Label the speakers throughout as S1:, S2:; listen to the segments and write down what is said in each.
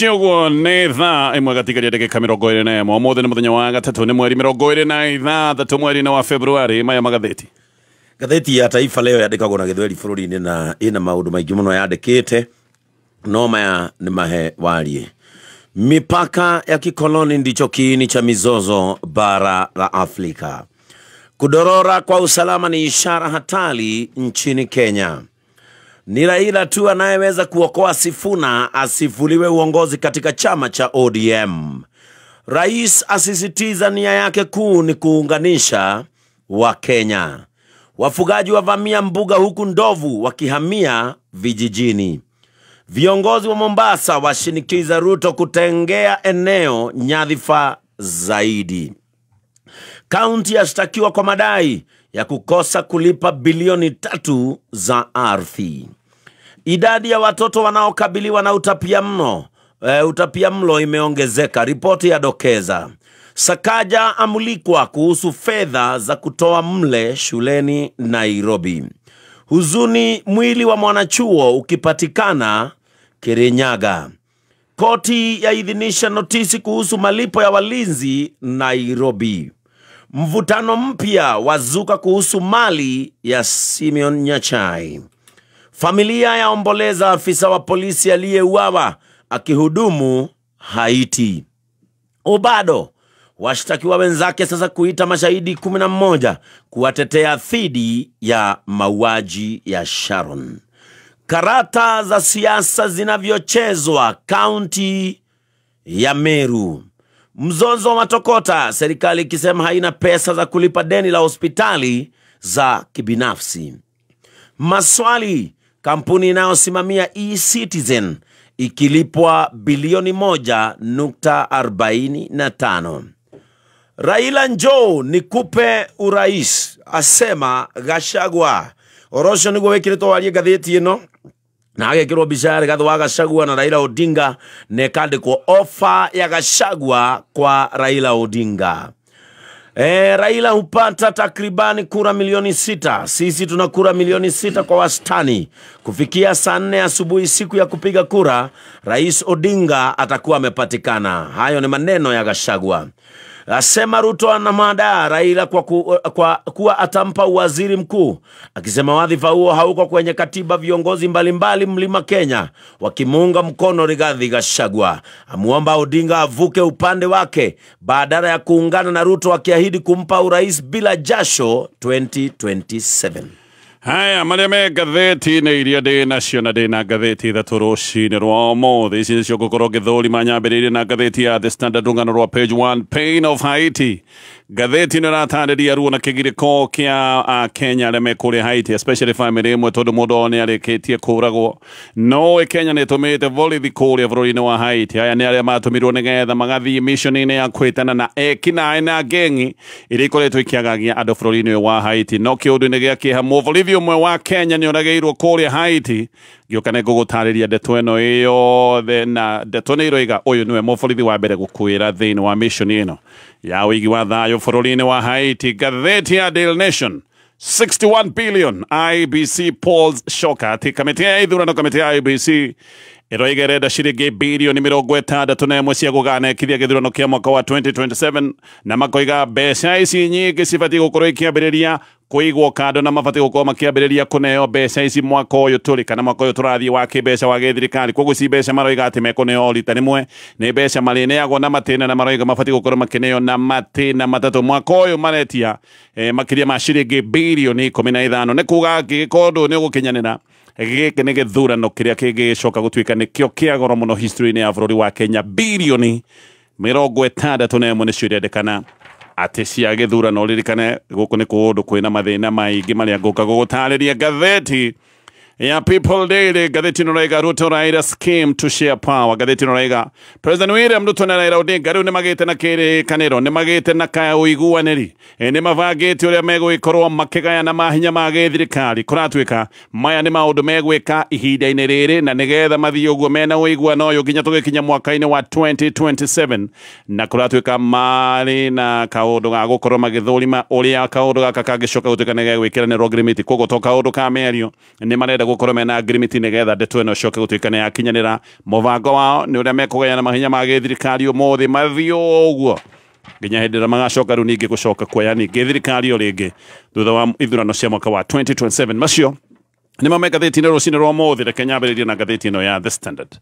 S1: Ici ũguo nĩ thaa 1 gatigaria ndagĩka 21. Ũmũthĩ nĩ mũthenya wa gatatũ, nĩ mweri 26 mweri-inĩ wa February. Maya magathĩti.
S2: Ngathĩti ya Taifa Leo yandĩkagwo na Gĩthweri bũrũri-inĩ na ĩna maũndũ maingĩ mũno yandĩkĩte, no maya nĩ mahe warie. Mipaka ya kikoloni ndicho kiini cha mizozo bara la Afrika. Kudorora kwa usalama ni ishara hatari nchini Kenya. Ni Raila tu anayeweza kuokoa Sifuna asifuliwe uongozi katika chama cha ODM. Rais asisitiza nia yake kuu ni kuunganisha wa Kenya. Wafugaji wavamia mbuga huku ndovu wakihamia vijijini. Viongozi wa Mombasa washinikiza Ruto kutengea eneo nyadhifa zaidi. Kaunti yashtakiwa kwa madai ya kukosa kulipa bilioni 3 za ardhi. Idadi ya watoto wanaokabiliwa na utapiamlo imeongezeka, ripoti ya dokeza. Sakaja amulikwa kuhusu fedha za kutoa mle shuleni Nairobi. Huzuni mwili wa mwanachuo ukipatikana Kirinyaga. Koti yaidhinisha notisi kuhusu malipo ya walinzi Nairobi. Mvutano mpya wazuka kuhusu mali ya Simeon Nyachai. Familia yaomboleza afisa wa polisi aliyeuawa akihudumu Haiti. Obado washtakiwa wenzake sasa kuita mashahidi 11 kuwatetea dhidi ya mauaji ya Sharon. Karata za siasa zinavyochezwa kaunti ya Meru. Mzozo wa matokota, serikali ikisema haina pesa za kulipa deni la hospitali za kibinafsi. Maswali, kampuni inayosimamia eCitizen ikilipwa bilioni 1.45. Raila njoo nikupe urais, asema Gachagua. Orosho niguo wĩkĩrĩtwo warie ngathĩti ĩno na agekĩrwo mbica ya Rigathi wa Gachagua na Raila Odinga na ĩkandĩkwo ofa ya Gachagua kwa Raila Odinga. Raila hupata takribani kura milioni 6. Sisi tuna kura milioni 6 kwa wastani. Kufikia saa 4 asubuhi siku ya kupiga kura, Rais Odinga atakuwa amepatikana. Hayo ni maneno ya Gachagua. Asema Ruto anamwandaa Raila kwa kuwa atampa waziri mkuu, akisema wadhifa huo hauko kwenye katiba. Viongozi mbalimbali mlima Kenya wakimuunga mkono Rigathi Gachagua. Amuomba Odinga avuke upande wake badala ya kuungana na Ruto, akiahidi kumpa urais bila jasho 2027.
S1: Haya, marĩa me ngathĩti-inĩ iria ndĩ nacio na ndĩ na ngathĩti ithatũ rũcinĩ rwa ũmũthĩ. Ici nĩcio ngũkorwo ngĩthũrima. Nyambĩrĩirie na ngathĩti ya The Standard, rũgano rwa page 1, Pain of Haiti. Ngathĩti ĩno ĩratarĩria ruo na kĩgirĩko kĩa Kenya arĩa me kũrĩa Haiti, especially family ĩmwe, tondũ mũndũ wao nĩ arĩkĩtie kũragwo. No Kenya nĩ ĩtũmĩte borithi kũrĩa bũrũri-inĩ wa Haiti. Aya nĩ arĩa matũmirwo nĩgetha magathiĩ mission-inĩ ya kwĩtana na ekinaĩ na ngengi iria ikoretwo ikĩagagia andũ bũrũri-inĩ ũyũ wa Haiti. No kĩũndũ-inĩ gĩa kĩeha, mũborithi ũmwe wa Kenya nĩ oragĩirwo kũrĩa Haiti. Ngĩũka nĩ ngũgũtarĩria ndeto ĩno yothe, na ndeto nĩ iroiga ũyũ nĩwe mũborithi wa mbere gũkuĩra thĩinĩ wa mission ĩno ya ũigi wa thayũ bũrũri-inĩ wa Haiti. Ngathĩti ya Daily Nation, 61 billion IEBC polls shocker. Atĩ kamĩtĩ ya ithurano, kamĩtĩ ya IEBC ĩroiga ĩrenda ciringi bilioni 61 cia gũganekithia gĩthurano kĩa mwaka wa 2027, na makoiga mbeca ici nyingĩ cibatiĩ gũkorwo ikĩambĩrĩria kũigwo kando, na mabatiĩ gũkorwo makĩambĩrĩria kũneo mbeca ici mwaka ũyũ tũrĩ kana mwaka ũyũ tũrathiĩ wa kĩmbeca wa gĩthirikari. Koguo ci mbeca maroiga atĩ mekũneo rita rĩmwe, nĩ mbeca marĩneagwo na matĩna, na maroiga mabatiĩ gũkorwo makĩneo na matĩna matatũ. Mwaka ũyũ maretia makĩria ma ciringi bilioni 15. Nĩ kuga angĩgĩkorwo ũndũ nĩ ũgũkinyanĩra, gĩkĩ nĩ gĩthurano kĩrĩa kĩngĩgĩcoka gũtuĩka nĩkĩo kĩa goro mũno history-inĩ ya bũrũri wa Kenya. Bilioni 61 nĩcio irendekana atĩ cia gĩthurano. Ririkane gũkũ nĩ kũndũ kwĩna mathĩna maingĩ marĩa ngũka gũgũtarĩria. Ngathĩti ya People Daily, ngathĩti ĩno ĩraiga Ruto Raila scheme to share power. Ngathĩti ĩno ĩraiga President William Ruto na Raila Odinga rĩu nĩmagĩte na kĩrĩkanĩro, nĩmagĩte na kaya ũiguanĩri, nĩmabangĩte ũrĩa megũgĩkorwo makĩgayana mahinya ma gĩthirikari. Kũratuĩka maya nĩ maũndũ megwĩka ihinda-inĩ rĩrĩ, na nĩgetha mathiĩ ũguo mena ũiguano ũyũ nginya tũgĩkinya mwaka-inĩ wa 2027. Na kũratuĩka marĩ na kaũndũ ga gũkorwo magĩthũrima ũrĩa kaũndũ gaka kangĩcoka gũtuĩka nĩ gegwĩkĩranĩrwo ngirimiti. Koguo to kaũndũ ka mĩario, nĩ marenda marenda gũkorwo mena agreement nĩgetha ndeto ĩno ĩcoke gũtuĩka nĩ yakinyanĩra. Mũbango wao nĩ ũrĩa mekũgayana mahinya ma gĩthirikari ũmũthĩ mathiĩ ũguo nginya hĩndĩ ĩrĩa magacoka rĩu ningĩ gũcoka kuoya ningĩ thirikari o rĩngĩ thutha wa ithurano cia mwaka wa 2027. Macio nĩmo me ngathĩti-inĩ rũcinĩ rwa ũmũthĩ. Reke nyambĩrĩrie na ngathĩti ĩno ya The Standard.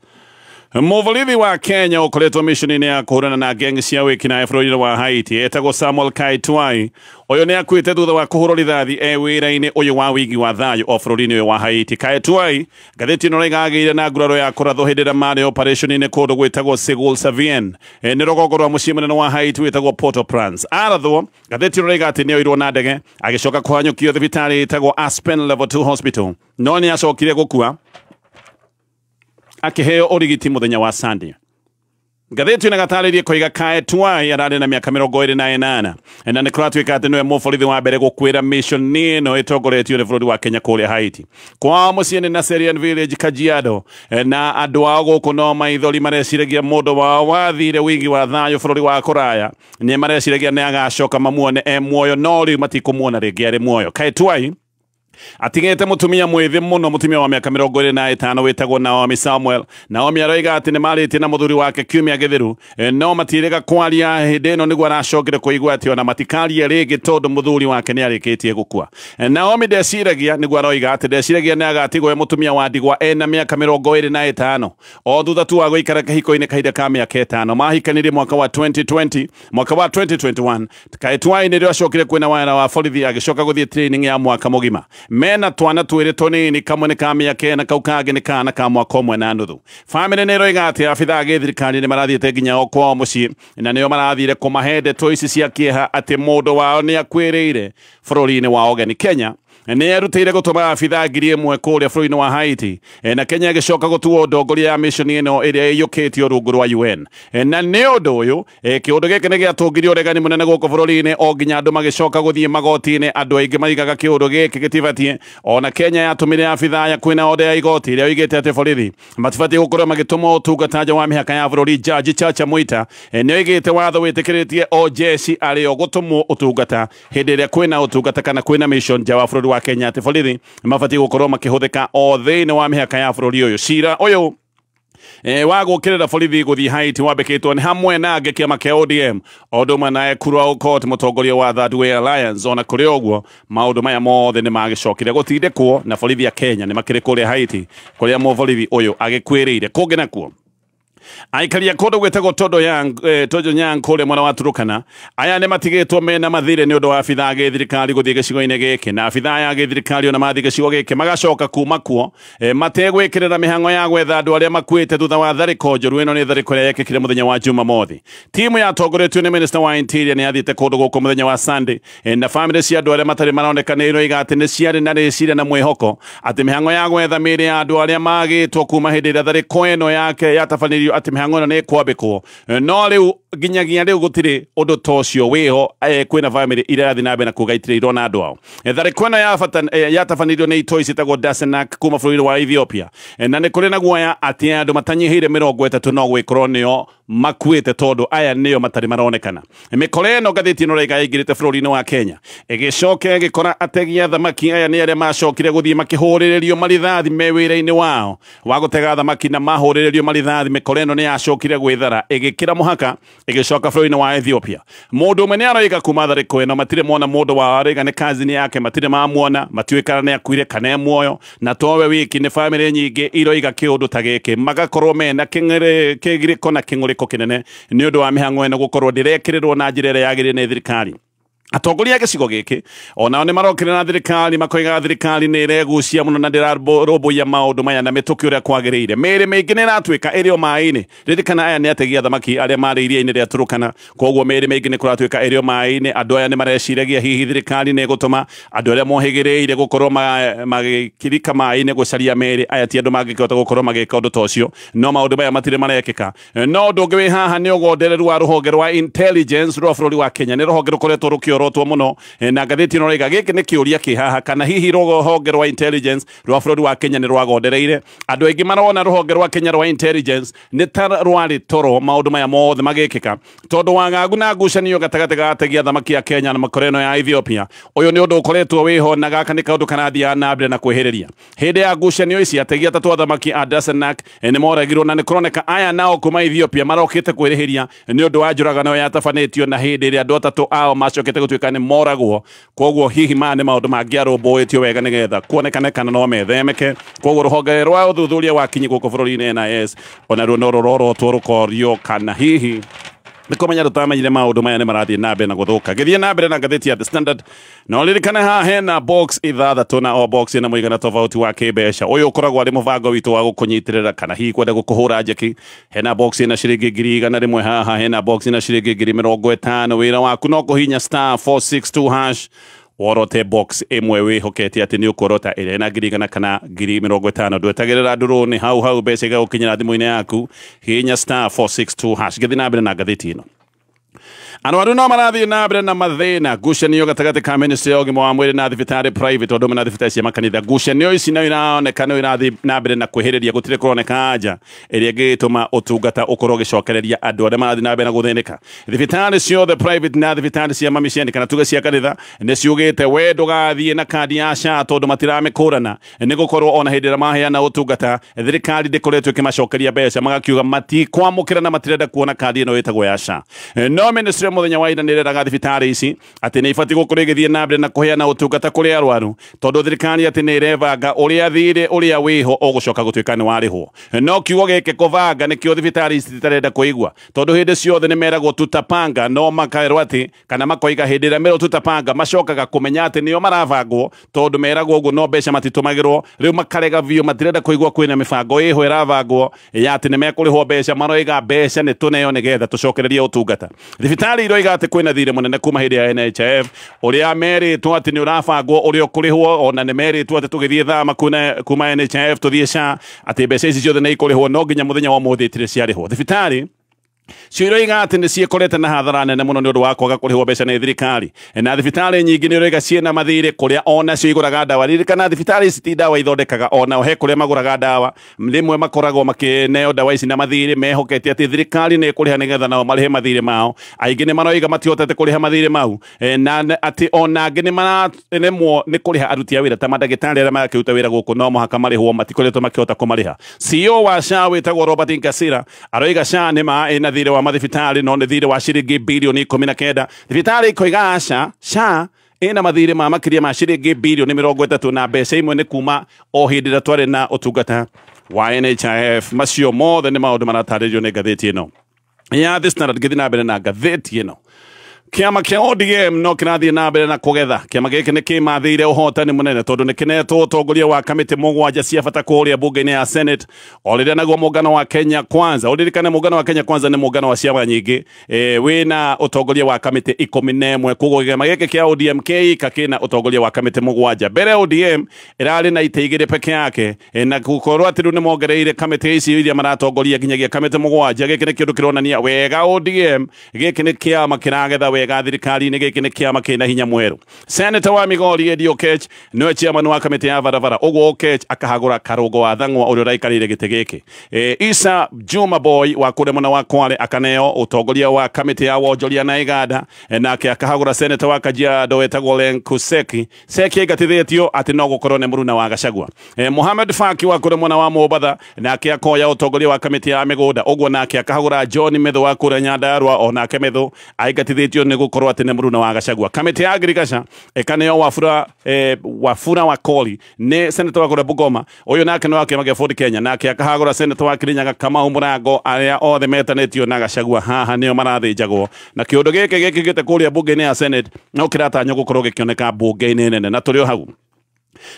S1: Mũborithi wa Kenya ũkoretwo mission-inĩ ya kũhũrana na gang cia wĩkinaĩ bũrũri-inĩ wa Haiti etagwo Samuel Kaitwai. Ũyũ nĩ akuĩte thutha wa kũhũrwo rithathi e wĩra-inĩ ũyũ wa wigi wa thayũ o bũrũri-inĩ ũyũ wa Haiti. Kaitwai ngathĩti ĩno ĩroiga agĩire na nguraro ya kũrathwo hĩndĩ ĩrĩa marĩ operation-inĩ kũndũ gwĩtagwo Segul Savien, nĩ rũgongo rwa mũciĩ mũnene wa Haiti wĩtagwo Port-au-Prince. Arathwo ngathĩti ĩno ĩroiga atĩ nĩ oirwo na ndege agĩcoka kũhanyũkio thibitarĩ ĩtagwo Aspen Level 2 Hospital, no nĩ acokire gũkua akĩheo ũrigiti mũthenya wa Sunday. Ngathĩti ĩno ĩgatarĩria koiga Kaetwai ararĩ na mĩaka 28 na nĩ kũratuĩka atĩ nĩwe mũborithi wa mbere gũkuĩra mission ĩno ĩtongoretio nĩ bũrũri wa Kenya kũrĩa Haiti. Kwao mũciĩ nĩ Naserian Village, Kajiado, na andũ ao gũkũ no maithori mareciragia mũndũ wao wathire wigi wa thayũ bũrũri wa kũraya, nĩ mareciragia nĩ agacoka mamuone e muoyo, no rĩu matikũmuona rĩngĩ arĩ muoyo. Kaetwai atigete mutumia mwithi muno, mutumia wa miaka 25 witagwo Naomi Samuel. Naomi aroiga ati ni marĩtie na muthuri wake kiumia githiru, no matirĩga kwaria hĩndĩ ĩno nĩguo aracokire kũigua atĩ ona matikarie rĩngĩ tondũ muthuri wake nĩ arĩkĩtie gũkua. Naomi ndeciragia, nĩguo aroiga atĩ ndeciragia nĩ agatigwo e mutumia wa ndigwa ena mĩaka 25 o thutha tu wa gũikara kĩhiko-inĩ kahinda ka mĩaka 5. Mahikanirie mwaka wa 2020, mwaka wa 2021 Kaetwai nĩrĩo acokire kwĩna wĩra wa borithi agĩcoka gũthiĩ training ya mwaka mũgima. Mena twana twĩrĩ tũnini, kamwe nĩ ka mĩaka ĩna, kau kangĩ nĩ kana ka mwaka ũmwe na nuthu. Famĩlĩ nĩ ĩroiga atĩ abithaa a gĩthirikari nĩ marathiĩte nginya o kwao mũciĩ na nĩo marathire kũmahe ndeto ici cia kĩeha atĩ mũndũ wao nĩ akuĩrĩire bũrũri-inĩ wa ũgeni. Kenya nĩ erutĩire gũtũma abithaa 1000 kũrĩa bũrũri-inĩ wa Haiti, na Kenya ĩgĩcoka gũtuo ndongoria ya mission ĩno ĩrĩa ĩiyũkĩtio rungu rwa UN. Na nĩ ũndũ ũyũ kĩũndũ gĩkĩ nĩ gĩatũngirie ũregani mũnene gũkũ bũrũri-inĩ o nginya andũ magĩcoka gũthiĩ magoti-inĩ. Andũ aingĩ maigaga kĩũndũ gĩkĩ gĩtibatiĩ. Ona Kenya yatũmire abithaa ya kwĩna order ya igoti ĩrĩa oigĩte atĩ borithi matibatiĩ gũkorwo magĩtũmwo ũtungata nja wa mĩhaka ya bũrũri. Jaji Chacha Mwita nĩ oigĩte watho wĩtĩkĩrĩtie o jeshi arĩ o gũtũmwo ũtungata hĩndĩ ĩrĩa kwĩna ũtungata kana kwĩna mission nja wa bũrũri wa Kenya, atĩ borithi mabatiĩ gũkorwo makĩhũthĩka o thĩinĩ wa mĩhaka ya bũrũri ũyũ. Cira ũyũ wa gũkĩrĩra borithi gũthiĩ Haiti wambĩkĩtwo nĩ hamwe na angĩ kĩama kĩa ODM o ũndũ ũmwe na Ekuru Aukot mũtongoria wa Third Way Alliance. Ona kũrĩ ũguo maũndũ maya mothe nĩ magĩcokire gũtindĩkwo na borithi ya Kenya nĩ makĩrĩ kũrĩa Haiti kũrĩa mũborithi ũyũ agĩkuĩrĩire. Kũngĩ nakuo aikaria kũndũ gwĩtagwo Tojo Nyang kũrĩa mwena wa Turukana, aya nĩ matigĩtwo mena mathirĩ nĩ ũndũ wa abithaa a gĩthirikari gũthiĩ gĩcigo-inĩ gĩkĩ, na abithaa aya a gĩthirikari ona mathiĩ gĩcigo gĩkĩ magacoka kuma kuo mategwĩkĩrĩra mĩhang'o ya gwetha andũ arĩa makuĩte thutha wa tharĩko njũru. Ĩno nĩ tharĩko ĩrĩa yekĩkire mũthenya wa Jumamothi. Timu yatongoretio nĩ Minister wa Interior nĩ yathiĩte kũndũ gũkũ mũthenya wa Sunday, na famĩlĩ cia andũ arĩa matarĩ maroneka nĩ iroiga atĩ nĩ ciarĩ na rĩciria na mwĩhoko atĩ mĩhang'o ya gwetha mĩĩrĩ ya andũ arĩa magĩtwo kuma hĩndĩ ĩrĩa tharĩko ĩno yake yatabanĩirio atĩ mĩhang'o ĩno nĩ ĩkwambĩkwo, no rĩu nginyagia rĩu gũtirĩ ũndũ ta ũcio wĩho. Kwĩna famĩlĩ iria irathiĩ na mbere na kuga itirĩ irona andũ ao. Tharĩko ĩno yatabanĩirio nĩ itoi ciĩtagwo Dasenak kuma bũrũri wa Ethiopia, na nĩ kũrĩ na guoya atĩ andũ matanyihĩire 30 no gwĩkorwo nĩo makuĩte tondũ aya nĩo matarĩ maronekana. Mĩkora ĩno ngathĩti ĩno ĩroiga yaingĩrĩte bũrũri-inĩ wa Kenya ĩgĩcoka ĩgĩkora ategi a thamaki aya nĩ arĩa macokire gũthiĩ makĩhũrĩrĩrio marithathi me wĩra-inĩ wao wa gũtega thamaki, na mahũrĩrĩrio marithathi mĩkora ĩno nĩ yacokire gwĩthara ĩgĩkĩra mũhaka ĩgĩcoka bũrũri-inĩ wa Ethiopia. Mũndũ ũmwe nĩ aroiga kuma tharĩko ĩno matirĩ mona mũndũ wao, aroiga nĩ kazini yake matirĩ mamuona, matiũĩ kana nĩ akuire kana e muoyo, na towe wiki nĩ famĩlĩ nyingĩ iroiga kĩũndũ ta gĩkĩ magakorwo mena kĩgirĩko na kĩng'ũrĩko kĩnene nĩ ũndũ wa mĩhang'o ĩno gũkorwo ndĩrekĩrĩrwo na njĩra ĩrĩa yagĩrĩire nĩ thirikari. Atongoria a gĩcigo gĩkĩ onao nĩ marokire na thirikari makoiga thirikari nĩ ĩregucia mũno na ndĩrarũmbũiya maũndũ maya na mĩtũkĩ ũrĩa kwagĩrĩire. Mĩĩrĩ mĩingĩ nĩ ĩratuĩka ĩrĩ o maĩ-inĩ. Ririkana aya nĩ ategi a thamaki arĩa marĩ iria-inĩ rĩa Turukana, koguo mĩĩrĩ mĩingĩ nĩ kũratuĩka ĩrĩ o maĩ-inĩ. Andũ aya nĩ mareciragia hihi thirikari nĩ ĩgũtũma andũ arĩa mohĩgĩrĩire gũkorwo magĩkirika maĩ-inĩ gũcaria mĩĩrĩ. Aya ti andũ mangĩkĩhota gũkorwo magĩka ũndũ ta ũcio, no maũndũ maya matirĩ marekĩka. No ũndũ ũngĩ wĩ haha nĩ ũgondereru wa rũhonge rwa intelligence rwa bũrũri wa Kenya. Nĩ rũhonge rũkoretwo rũkĩorwo makĩorotwo mũno. Na ngathĩti ĩno ĩroiga gĩkĩ nĩ kĩũria kĩ haha, kana hihi rũhonge rwa intelligence rwa bũrũri wa Kenya nĩ rwagondereire. Andũ aingĩ marona rũhonge rwa Kenya rwa intelligence nĩ ta rwarĩ toro maũndũ maya mothe magĩkĩka, tondũ wagagu na ngucanio gatagatĩ ga ategi a thamaki a Kenya na makore ĩno ya Ethiopia. Ũyũ nĩ ũndũ ũkoretwo wĩho, na gaka nĩ kaũndũ karathiaga na mbere na kwĩhĩrĩria. Hĩndĩ ya ngucanio ici ategi atatũ a thamaki a Dasenak nĩ moragirwo, na nĩ kũroneka aya nao kuma Ethiopia marokĩte kwĩrĩhĩria nĩ ũndũ wa njũragano yatabanĩtio na hĩndĩ ĩrĩa andũ atatũ ao macokete gũtuĩka nĩ moragwo. Koguo hihi maya nĩ maũndũ mangĩarũmbũĩtio wega nĩgetha kuonekane kana no methemeke. Koguo rũhonge rwa ũthuthuria wa kinyi gũkũ bũrũri-inĩ NIS onaruo no rũrorotwo rũkorio kana hihi nĩ kũmenya tũtamenyire maũndũ maya nĩ marathiĩ na mbere na gũthũka. Gĩthiĩ na mbere na ngathĩti ya The Standard, na ũririkane haha hena box ithathatũ, na o box ĩna mũigana tofauti wa kĩmbeca. Ũyũ ũkoragwo arĩ mũbango witũ wa gũkũnyitĩrĩra kana hihi kwenda gũkũhũra njeki. Hena box ĩna ciringi 100,000 haha, hena box ĩna ciringi 50,000. Wĩra waku no kũhinya star 462 hash worote box ĩmwe wĩhokete atĩ nĩ ũkũrota ĩrĩa ĩna 100,000 kana 50,000. Ndwetagĩrĩra ndũrũ nĩ hau hau mbeca igagũkinyĩra thimũ-inĩ yaku. Hihinya star 462 hash. Gĩthiĩ na mbere na ngathĩti ĩno. Arwaru no marathiĩ na mbere na mathĩna, ngucanio gatagatĩ ka ministry ya ũgima wa mwĩrĩ na thibitarĩ private ũndũ ũmwe na thibitarĩ cia makanitha. Ngucanio ici no iraoneka no irathiĩ na mbere na kwĩhĩrĩria, gũtirĩ kũroneka anja ĩrĩa ĩngĩtũma ũtungata ũkorwo ũgĩcokereria andũ arĩa marathiĩ na mbere na gũthĩnĩka. Thibitarĩ ciothe private na thibitarĩ cia mamicieni kana tuge cia kanitha nĩ ciugĩte we ndũgathiĩ na kandi ya SHA tondũ matiramĩkũrana, nĩ gũkorwo ona hĩndĩ ĩrĩa maheana ũtungata thirikari ndĩkoretwo ĩkĩmacokeria mbeca, magakiuga matikwamũkĩra na matirenda kuona kandi ĩno ĩtagwo ya SHA. No ministry mũthenya wa ira nĩreraga thibitarĩ ici atĩ nĩ ibatiĩ gũkorwo ĩgĩthiĩ na mbere na kũheana ũtungata kũrĩ arwaru, tondũ thirikari atĩ nĩ ĩrebanga ũrĩa thirĩ ũrĩa wĩho ũgũcoka gũtuĩka nĩ warĩhwo. No kiugo gĩkĩ kũbanga nĩkĩo thibitarĩ ici itarenda kũigua, tondũ hĩndĩ ciothe nĩ meragwo tutapanga, no makerwo atĩ kana makoiga hĩndĩ ĩrĩa merwo tutapanga macokaga kũmenya atĩ nĩo marabangwo, tondũ meragwo ũguo no mbeca matitũmagĩrwo. Rĩu makarega biũ, matirenda kũigua kwĩna mĩbango ĩho ĩrabangwo ya atĩ nĩ mekũrĩhwo mbeca, maroiga mbeca nĩ tũneo nĩgetha tũcokererie ũtungata. Thibitarĩ iroiga atĩ kwĩna thirĩ mũnene kuma hĩndĩ ya NHIF ũrĩa merĩtwo atĩ nĩ ũrabangwo ũrĩa ũkũrĩhwo, ona nĩ merĩtwo atĩ tũgĩthiĩ thama kuma NHIF tũthiĩ SHA atĩ mbeca ici ciothe nĩ ikũrĩhwo, no nginya mũthenya wa ũmũthĩ itirĩ ciarĩhwo. Thibitarĩ cio iroiga atĩ nĩ ciĩkorete na hathara nene mũno nĩ ũndũ wa kwaga kũrĩhwo mbeca nĩ thirikari, na thibitarĩ nyingĩ nĩ iroiga ciĩna mathirĩ kũrĩa onacio igũraga ndawa. Ririkana thibitarĩ ici ti ndawa ithondekaga, onao he kũrĩa magũraga ndawa, rĩmwe makoragwo makĩneo ndawa ici na mathirĩ mehokete atĩ thirikari nĩ ĩkũrĩha nĩgetha nao marĩhe mathirĩ mao. Aingĩ nĩ maroiga matihotete kũrĩha mathirĩ mau, na atĩ ona angĩ nĩ mararemwo nĩ kũrĩha aruti a wĩra ta mandagĩtarĩ arĩa marakĩruta wĩra gũkũ, no mũhaka marĩhwo, matikoretwo makĩhota kũmarĩha. CEO wa SHA wĩtagwo Robert Nkasira aroiga SHA nĩ ma ĩna thirĩ wa mathibitarĩ no nĩ thirĩ wa ciringi bilioni 19. Thibitarĩ ikoiga aca SHA ĩna mathirĩ ma makĩria ma ciringi bilioni 30 na mbeca imwe nĩ kuma o hĩndĩ ĩrĩa twarĩ na ũtungata wa NHIF. Macio mothe nĩ maũndũ maratarĩrio nĩ ngathĩti ĩno ya The Standard. Gĩthiĩ na mbere na ngathĩti ĩno. Kĩama kĩa ODM no kĩrathiĩ na mbere na kũgetha. Kĩama gĩkĩ nĩ kĩmathĩire ũhotani mũnene tondũ nĩ kĩnetwo ũtongoria wa kamĩtĩ mũgwanja cia bata kũrĩa bunge-inĩ ya Senate, o rĩrĩa naguo mũngano wa Kenya Kwanza, ũririkane mũngano wa Kenya Kwanza nĩ mũngano wa ciama nyingĩ, wĩna ũtongoria wa kamĩtĩ 11. Koguo kĩama gĩkĩ kĩa ODM kĩika kĩna ũtongoria wa kamĩtĩ mũgwanja. Mbere ODM ĩrarĩ na itĩ igĩrĩ peke yake, na gũkorwo atĩ rĩu nĩ mongereire kamĩtĩ ici iria maratongoria nginyagia kamĩtĩ mũgwanja. Gĩkĩ nĩ kĩndũ kĩronania wega ODM gĩkĩ nĩ kĩama kĩragetha wega thirikari-inĩ, gĩkĩ nĩ kĩama kĩna hinya mwerũ. Senator wa Migori Eddie Okech nĩwe chairman wa kamĩtĩ ya barabara, ũguo Okech akahagũra Karũngo wa Thang'wa ũrĩa ũraikarĩire gĩtĩ gĩkĩ. Isa Juma Boy wa kũrĩa mwena wa Kwale akaneo ũtongoria wa kamĩtĩ ya wonjoria na iganda, nake akahagũra senator wa Kajiado wetagwo Lenku Seki. Seki aigatithĩtio atĩ no gũkorwo nĩ mũruna wa Gachagua. Mohamed Faki wa kũrĩa mwena wa Mombatha nake akoya ũtongoria wa kamĩtĩ ya mĩgũnda, ũguo nake akahagũra John Methu wa kũrĩa Nyandarua, o nake Methu aigatithĩtio nĩ gũkorwo atĩ nĩ mũruna wa Gachagua. Kamĩtĩ ya agriculture ĩkaneo Wafula Wakoli nĩ senator wa kũrĩa Bungoma, ũyũ nake nĩ wa kĩama kĩa Ford Kenya, nake akahagũra senator wa Kirinyaga Kamau Mũrango. Arĩa othe metanĩtio na Gachagua haha nĩo marathĩnjagwo, na kĩũndũ gĩkĩ gĩkĩkĩte kũrĩa bunge-inĩ ya Senate no kĩratanywo gũkorwo gĩkĩoneka bunge-inĩ nene, na tũrĩ o hau.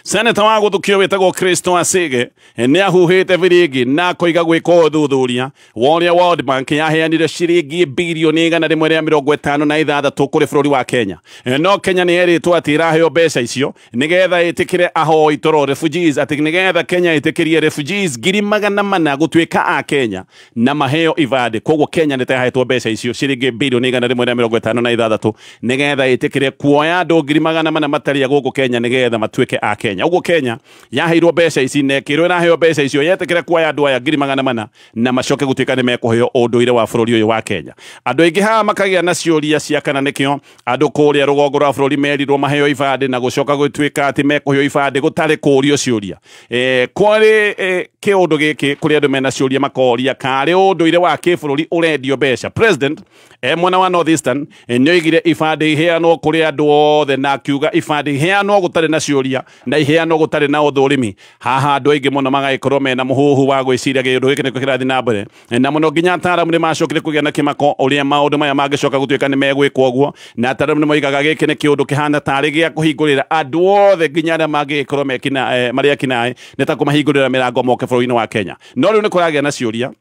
S1: Senator wa guthukio witagwo Kristo Asige ni ahuhite biringi na koiga gwikwo uthuthuria woria World Bank yaheanire ciringi bilioni 156 kuri bururi wa Kenya. No Kenya ni yeritwo ati iraheo mbeca icio nigetha itikire ahoi toro refugees, ati nigetha Kenya itikirie refugees 400,000 gutuika a Kenya na maheo ibande. Koguo Kenya ni tahetwo mbeca icio ciringi bilioni 156 nigetha itikire kuoya andu 400,000 matari guku Kenya nigetha matuike a Kenya. Uguo Kenya yaheirwo mbeca ici na ikirwo iraheo mbeca icio yetikire kuoya andu aya 400,000 na macoke gutuika ni mekuheo unduire wa bururi uyu wa Kenya. Andu aingi haha makagia na ciuria cia kana nikio andu kuria rugongo rwa bururi merirwo maheo ibande na gucoka gutuika ati mekuheo ibande gutari kurio ciuria. Kwari kiundu giki kuri andu mena ciuria makoria kari unduire wa kibururi urendio mbeca. President mwena wa North Eastern nioigire ibande iheanwo kuri andu othe na akiuga ibande iheanwo gutari na ciuria na iheanwo gutari na uthurimi. Haha andu aingi muno magaikorwo mena muhuhu wa gwiciria giundu giki niko kirathi na mbere, na muno nginya ataaramu ni macokire kugia na kimako uria maundu maya mangicoka gutuika ni megwikwo uguo, na ataaramu ni moigaga giki ni kiundu kihana tari gia kuhingurira andu othe nginya aria mangikorwo mekina maria kinae ni ta kumahingurira mirango moke bũrũri-inĩ wa Kenya. No riu ni kuragia na ciuria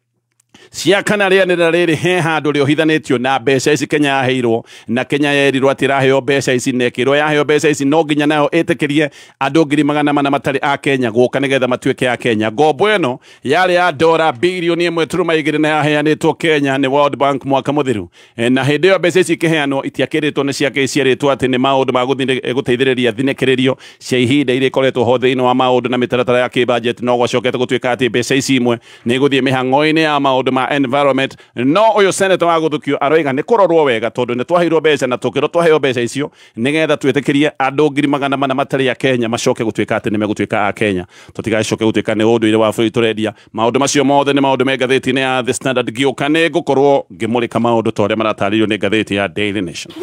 S1: cia kana rĩanĩrĩra rĩrĩ he handũ rĩohithanĩtio na mbeca ici Kenya yaheirwo, na Kenya yerirwo atĩ ĩraheo mbeca ici na ĩkĩrwo yaheo mbeca ici no nginya nayo ĩtĩkĩrie andũ 400,000 matarĩ a Kenya gũka nĩgetha matuĩke a Kenya. Ngombo ĩno yarĩ ya dora bilioni 1.2 na yaheanĩtwo Kenya nĩ World Bank mwaka mũthiru, na hĩndĩ ĩyo mbeca ici ikĩheanwo itiakĩrĩtwo nĩ ciake ciarĩtwo atĩ nĩ maũndũ ma gũteithĩrĩria thinĩkĩrĩrio cia ihinda iria ikoretwo ho thĩinĩ wa maũndũ na mĩtaratara ya kĩbudget, no gwacokete gũtuĩka atĩ mbeca ici imwe nĩ igũthiĩ mĩhang'o-inĩ ya maũndũ ma environment. No uyu senator wa guthukio aroiga ni kurorwo wega tondu ni twaheirwo mbeca na tukirwo twaheo mbeca icio nigetha twitikirie andu 400,000 matari a Kenya macoke gutuika ati ni megutuika a Kenya, tutigacoke gutuika ni unduire wa bũrũri turendia. Maundu macio mothe ni maundu me ngathĩti-inĩ ya The Standard. Ngĩũka nĩ ngũkorwo ngĩmũrĩka maundu ta ũrĩa maratarĩrio nĩ ngathĩti ya Daily Nation.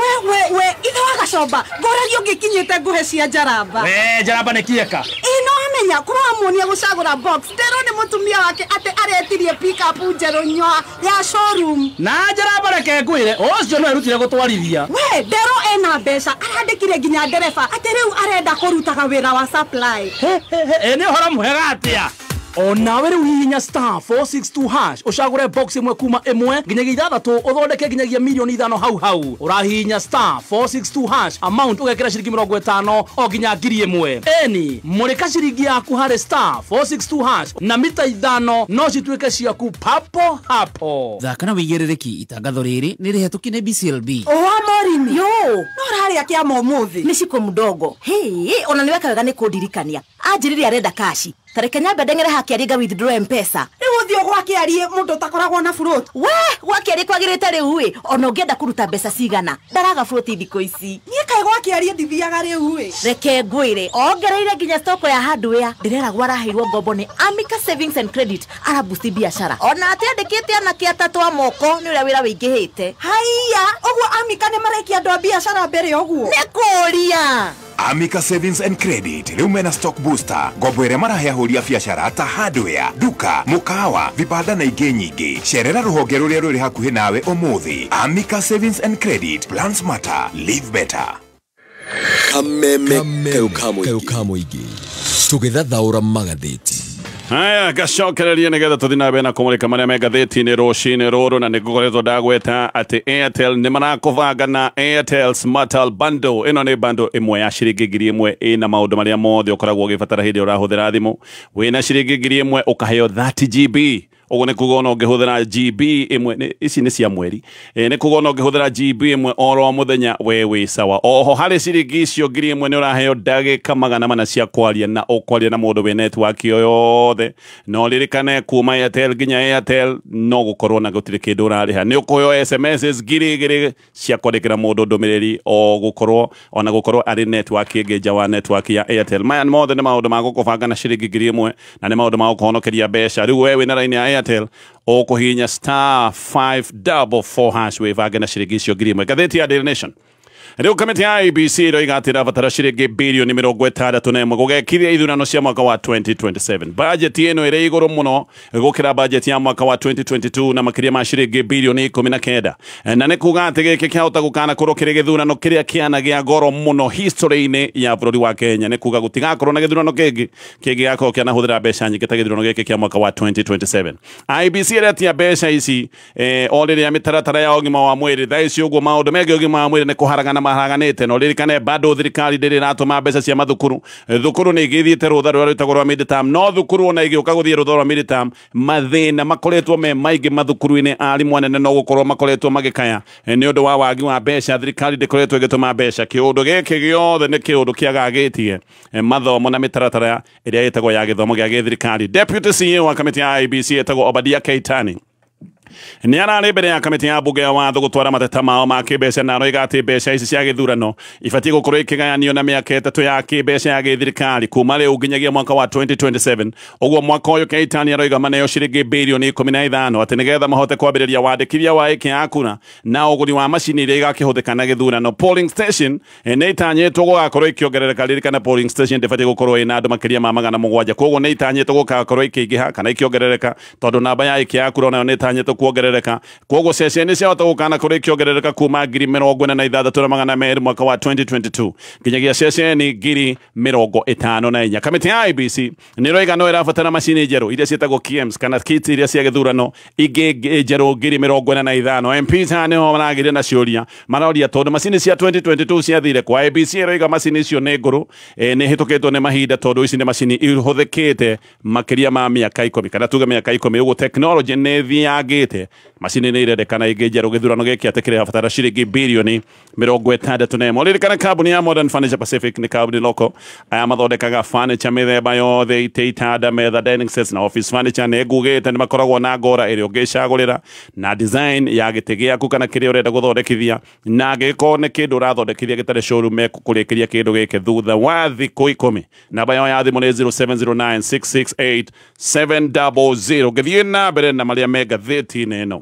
S3: We ithe wa Gacomba ngoragia ũngĩkinyĩte nguhe cia njaramba.
S4: We njaramba nĩ kieka
S3: ĩno amenya kũramuonia gũcagũra box ndero nĩ mũtumia wake atĩ aretirie pick up njerũ nyoa ya showroom.
S4: Na njaramba reke ngwĩre ũcio no erutire gũtwarithia.
S3: We ndero ena mbeca arandĩkire nginya ndereba atĩ rĩu arenda kũrutaga wĩra wa supply.
S4: He nĩ ũhoro mwega atĩa. Onawe rĩu hihinya star 462 hash ũcagũre box ĩmwe kuma ĩmwe nginyagia ithathatũ ũthondeke nginyagia milioni 5 hau hau. Ũrahihinya star 462 hash amount ũgekĩra ciringi 50 o nginya 1000. Eni mũrĩka ciringi yaku harĩ star 462 hash na mita 5 no cituĩke ciaku papo hapo.
S5: Thaka na wĩigĩrĩrĩki itangatho rĩrĩ nĩ rĩhetũkie nĩ BCLB.
S3: Owa Morini yo no ũrarĩa kĩama ũmũthĩ
S6: nĩ ciko mdogo. Hĩ ona nĩ weka wega nĩ kũndirikania anjĩrire arenda kashi tareke nyambe ndeng'ere hake arie withdraw M-Pesa.
S3: Rĩu ũthiĩ gwake arie mũndũ ũtakoragwo na float.
S6: We gwake arie kwagĩrĩte rĩu ĩ ona ũngĩenda kũruta mbeca cigana ndaraga float thikũ ici.
S3: Niĩ kaĩ gwake arie ndithiaga rĩu ĩ.
S6: Reke ngwĩre ongereire nginya stoko ya hardware ndĩreragwo araheirwo ngombo nĩ Amica Savings and Credit arabusti biacara ona atiandĩkĩte anake atatũ a moko nĩ ũrĩa wĩra wĩingĩhĩte.
S3: Haiya ũguo Amica nĩ marekia andũ a biacara mbere ũguo
S6: nĩ kũria.
S7: Amica Savings and Credit rĩu mena stock booster ngombo ĩrĩa marahe ahũri a biacara ta hardware, duka, mukawa, vibanda na ingĩ nyingĩ. Cerera rũhonge rũrĩa rũrĩ hakuhĩ nawe ũmũthĩ. Amica Savings and Credit, plan smarter, live better.
S8: Kameme kayũ ka mũingĩ tũgĩthathaũra magathĩti.
S1: Haya gacokereria nigetha tuthi na mbere na kũmũrĩka marĩa me ngathĩti-inĩ rũcinĩ rũrũ, na nĩngũkoretwo ndagweta atĩ Airtel nĩ marakũbanga na Airtel Smartal Bundle. Ĩno nĩ bundle ĩmwe ya ciringi 1000 ĩna maũndũ marĩa mothe ũkoragwo ũgĩbatara hĩndĩ ĩrĩa ũrahũthĩra thimũ. Wĩna ciringi 1000 ũkaheo 30 GB. Ũguo nĩ kuga ona ũngĩhũthĩra GB ĩmwe ici nĩ cia mweri, nĩ kuga ona ũngĩhũthĩra GB ĩmwe oro mũthenya we wĩ sawa. Oho harĩ ciringi icio 1000 nĩ ũraheo ndagĩka 400 cia kwaria na ũkwaria na mũndũ wĩ network yo yothe. No ririkane kuma Airtel nginya Airtel no gũkorwo na gũtirĩ kĩndũ ũrarĩha. Nĩ ũkũheo SMS 2000 cia kwandĩkĩra mũndũ ndũmĩrĩri o gũkorwo ona gũkorwo arĩ network ĩngĩ nja wa network ya Airtel. Maya mothe nĩ maũndũ ma gũkũbanga na ciringi 1000 na nĩ maũndũ ma gũkũhonokeria mbeca. Rĩu we wĩna raini ya Airtel ũkũhihinya star 544 hash wĩbange na ciringi icio 1000. Ngathĩti ya Daily Nation Rĩu kamĩtĩ ya IEBC ĩroiga atĩ ĩrabatara ciringi birioni 61 gũgekithia ithurano cia mwaka wa 2027. Bajeti ĩno ĩrĩ igũrũ mũno gũkĩra bajeti ya mwaka wa 2022 na makĩria ma ciringi birioni 19, na nĩ kuga atĩ gĩkĩ kĩahota gũkanakorwo kĩrĩ gĩthurano kĩrĩa kĩana gĩa goro mũno history-inĩ ya bũrũri wa Kenya. Nĩ kuga gũtigakorwo na gĩthurano kĩngĩ kĩngĩgakorwo kĩanahũthĩra mbeca nyingĩ ta gĩthurano gĩkĩ kĩa mwaka wa 2027. IEBC ĩretia mbeca ici o rĩrĩa mĩtaratara ya ũgima wa mwĩrĩ thaa ici ũguo maũndũ megiĩ ũgima wa mwĩrĩ nĩ kũharagana maharaganĩte, no ririkane bado thirikari ndĩrĩ ĩratũma mbeca cia mathukuru. Thukuru nĩ igĩthiĩte rũtha rũrĩa rwĩtagwo rwa mid-term, no thukuru ona igĩũka gũthiĩ rũtha rwa mid-term mathĩna makoretwo me maingĩ mathukuru-inĩ. Arimũ anene no gũkorwo makoretwo magĩkaya nĩ ũndũ wa wagi wa mbeca, thirikari ndĩkoretwo ĩgĩtũma mbeca. Kĩũndũ gĩkĩ gĩothe nĩ kĩũndũ kĩagagĩtie mathomo na mĩtaratara ĩrĩa ĩtagwo ya gĩthomo gĩa gĩthirikari. Deputy CEO wa kamĩtĩ ya IEBC ĩtagwo Obadia Keitani nĩ ararĩ mbere ya kamĩtĩ ya mbunge ya watho gũtwara mateta mao ma kĩmbeca, na aroiga atĩ mbeca ici cia gĩthurano ibatiĩ gũkorwo ikĩgayanio na mĩaka 3 ya kĩmbeca ya gĩthirikari kuma rĩu nginyagia mwaka wa 2027. Ũguo mwaka ũyũ Keitani aroiga maneo ciringi birioni 15 atĩ nĩgetha mahote kwambĩrĩria wandĩkithia wa aikia a kura na ũgũri wa macini iria igakĩhũthĩka na gĩthurano. Polling station nĩ itanyĩtwo gũgakorwo ikĩongerereka. Ririkana polling station ndĩbatiĩ gũkorwo ĩna andũ makĩria ma 700, koguo nĩ itanyĩtwo gũgakorwo ikĩingĩha kana ikĩongerereka tondũ namba ya aikia a kura onayo nĩ ĩtanyĩtwo kuongerereka. Koguo ceceni ciahota gũkana kũrĩ ikĩongerereka kuma 46,200 mwaka wa 2022 nginyagia ceceni 54,000. Kamĩtĩ ya IEBC nĩ ĩroiga no ĩrabatara macini njerũ iria ciĩtagwo KIEMS kana kits iria cia gĩthurano ingĩ njerũ 45,000. MPs haha nĩho maragĩria na ciũria, maroria tondũ macini cia 2022 ciathire kwa IEBC ĩroiga macini icio nĩ ngũrũ, nĩ hĩtũkĩtwo nĩ mahinda tondũ ici nĩ macini ihũthĩkĩte makĩria ma mĩaka 10 kana tuge mĩaka 10 ũguo tekinoronjĩ nĩ ĩthiangĩte. Macini nĩ irendekana ingĩ njerũ gĩthurano gĩkĩ atĩ kĩrabatara ciringi birioni 61. Ririkana kambuni ya Modern Furniture Pacific nĩ kambuni loko aya mathondekaga furniture mĩthemba yothe, itĩ, itanda, metha, dining sets na office furniture. Nĩ ngugĩte nĩ makoragwo na ngora ĩrĩa ũngĩcagũrĩra na design ya gĩtĩ gĩaku kana kĩrĩa ũrenda gũthondekithia, na angĩkorwo nĩ kĩndũ ũrathondekithia gĩtarĩ showroom mekũkũrĩkĩria kĩndũ gĩkĩ thutha wa thikũ 10. Namba yao ya thimũ nĩ 0709668700. Ngĩthiĩ na mbere na marĩa me ngathĩti-inĩ ĩno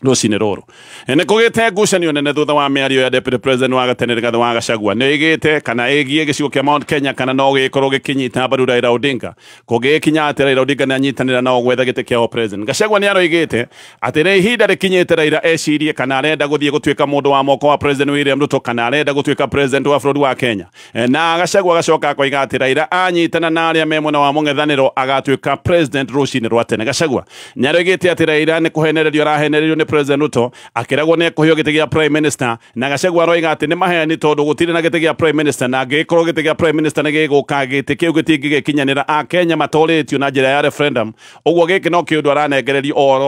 S1: rũcinĩ rũrũ, nĩ kũgĩte ngucanio nene thutha wa mĩario ya Deputy President wa gatene Rigathĩ wa Gachagua nĩ ĩgĩte kana ĩgiĩ gĩcigo kĩa Mount Kenya kana no gĩkorwo gĩkĩnyita mbaru Raila Odinga. Kũngĩgĩkinya atĩ Raila Odinga nĩ anyitanĩra nao gwetha gĩtĩ kĩa president, Gachagua nĩ aroigĩte atĩ nĩ ihinda rĩkinyĩte Raila ecirie kana arenda gũthiĩ gũtuĩka mũndũ wa moko wa President William Ruto kana arenda gũtuĩka president wa bũrũri wa Kenya. Na Gachagua agacoka akoiga atĩ Raila anyitana na arĩa me mwena wa mũng'ethanĩro agatuĩka president rũcinĩ rwa tene. Gachagua nĩ aroigĩte atĩ Raila nĩ kũhenererio arahenererio nĩ President Ruto akĩragwo nĩ ekũheo gĩtĩ gĩa prime minister, na Gachagua aroiga atĩ nĩ maheni tondũ gũtirĩ na gĩtĩ gĩa prime minister, na angĩgĩkorwo gĩtĩ gĩa prime minister nĩ gĩgũka gĩtĩ kĩu gĩtingĩgĩkinyanĩra. Akenya matorĩtio na njĩra ya referendum, ũguo gĩkĩ no kĩũndũ aranengererio oro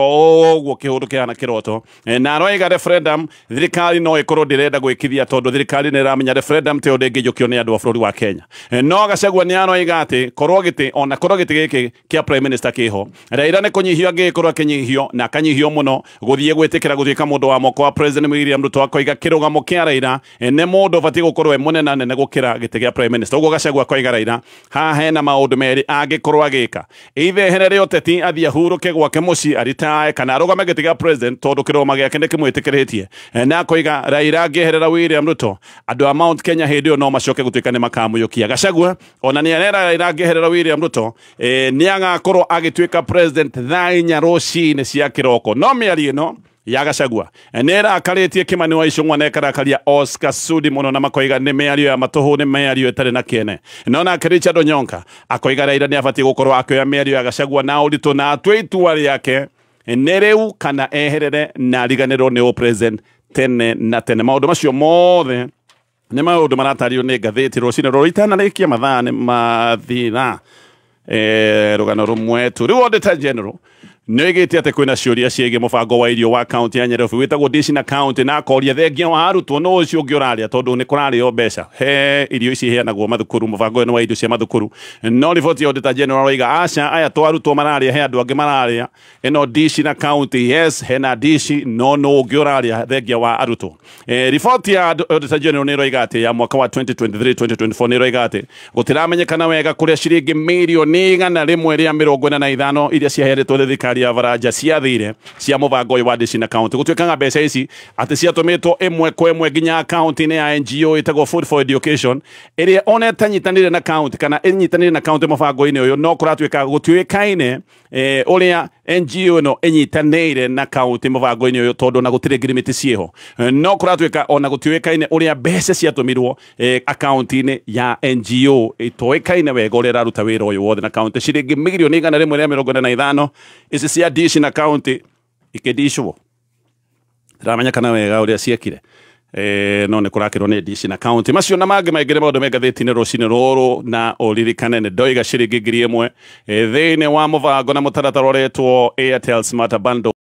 S1: ũguo kĩũndũ kĩhana kĩroto. Na aroiga referendum thirikari no ĩkorwo ndĩrenda gwĩkithia tondũ thirikari nĩ ĩramenya referendum ti ũndũ ĩngĩiyũkio nĩ andũ a bũrũri wa Kenya. No Gachagua nĩ aroiga atĩ korwo gĩtĩ ona korwo gĩtĩ gĩkĩ kĩa prime minister kĩho, Raila nĩ kũnyihio angĩgĩkorwo akĩnyihio na akanyihio mũno gũthiĩ gwĩtĩkĩra gũtuĩka mũndũ wa moko wa President William Ruto. Akoiga kĩrũgamo kĩa Raila nĩ mũndũ ũbatiĩ gũkorwo e mũnene nene gũkĩra gĩtĩ gĩa prime minister. Ũguo Gachagua akoiga Raila haha hena maũndũ merĩ angĩkorwo agĩka, either eherere ũteti athiĩ ahurũke gwake mũciĩ aritae kana arũgame gĩtĩ gĩa president tondũ kĩrũgamo gĩake nĩ kĩmwĩtĩkĩrĩtie. Na akoiga Raila angĩeherera William Ruto andũ a Mount Kenya hĩndĩ ĩyo no macoke gũtuĩka nĩ makamũiyũkia. Gachagua ona nĩ arera Raila angĩeherera William Ruto nĩ agakorwo agĩtuĩka president thaa 4 rũcinĩ cia kĩroko. No mĩario ĩno ya Gachagua nĩ ĩrakarĩtie Kimani wa Ichung'wa na ĩkarakaria Oscar Sudi mũno, na makoiga nĩ mĩario ya matũhũ, nĩ mĩario ĩtarĩ na kĩene. No nake Richard Onyonka akoiga Raila nĩ abatiĩ gũkorwo akĩoya mĩario ya Gachagua na ũritũ na atue itua rĩake nĩ rĩu kana eherere na ariganĩrwo nĩ president tene na tene. Maũndũ macio mothe nĩ maũndũ maratario nĩ ngathĩti rũcinĩ rũrũ itanarĩkia mathaa nĩ mathira rũgano rũmwe tu. Rĩu Auditor General nĩ oigĩte atĩ kwĩna ciũria ciĩgiĩ mũbango wa irio wa kaunti ya Nairobi wĩtagwo Dishi na kaunti, na akoria thengia wa arutwo no ũcio ũngĩ ũrarĩa tondũ nĩ kũrarĩo mbeca he irio ici iheanagwo mathukuru, mũbango ũyũ nĩ wa irio cia mathukuru. No riboti ya Auditor General aroiga aca, aya to arutwo mararĩa, he andũ angĩ mararĩa. Ĩno Dishi na kaunti, yes hena dishi, no no ũngĩ ũrarĩa thengia wa arutwo. Riboti ya Auditor General nĩ ĩroiga atĩ ya mwaka wa 2023-2024 nĩ ĩroiga atĩ gũtiramenyekana wega kũrĩa ciringi mirioni 145 iria ciaheanĩtwo nĩ thirikari thirikari ya Baranja ciathire cia mũbango ũyũ wa Dishi na County. Gũtuĩkaga mbeca ici atĩ ciatũmĩtwo ĩmwe kwa ĩmwe nginya akaunti-inĩ ya NGO ĩtagwo Food for Education, ĩrĩa ona ĩtanyitanĩire na county kana ĩnyitanĩire na county mũbango-inĩ ũyũ, no kũratuĩka gũtuĩkaine ũrĩa NGO ĩno ĩnyitanĩire na county mũbango-inĩ ũyũ, tondũ ona gũtirĩ ngirimiti ciĩho. No kũratuĩka ona gũtiũĩkaine ũrĩa mbeca ciatũmirwo akaunti-inĩ ya NGO ĩtoĩkaine wega ũrĩa ĩraruta wĩra ũyũ wothe na county. Ciringi mirioni 145 ici cia Dishi na County ikĩndicwo, ndiramenyekana wega ũrĩa ciekire, no nĩ kũrakĩrwo nĩ Dishi na County. Macio na mangĩ maingĩ nĩ maũndũ me ngathĩti-inĩ rũcinĩ rũrũ, na ũririkane nĩ ndoiga ciringi 1000 thĩinĩ wa mũbango na mũtaratara ũretwo Airtel Smart Bundle.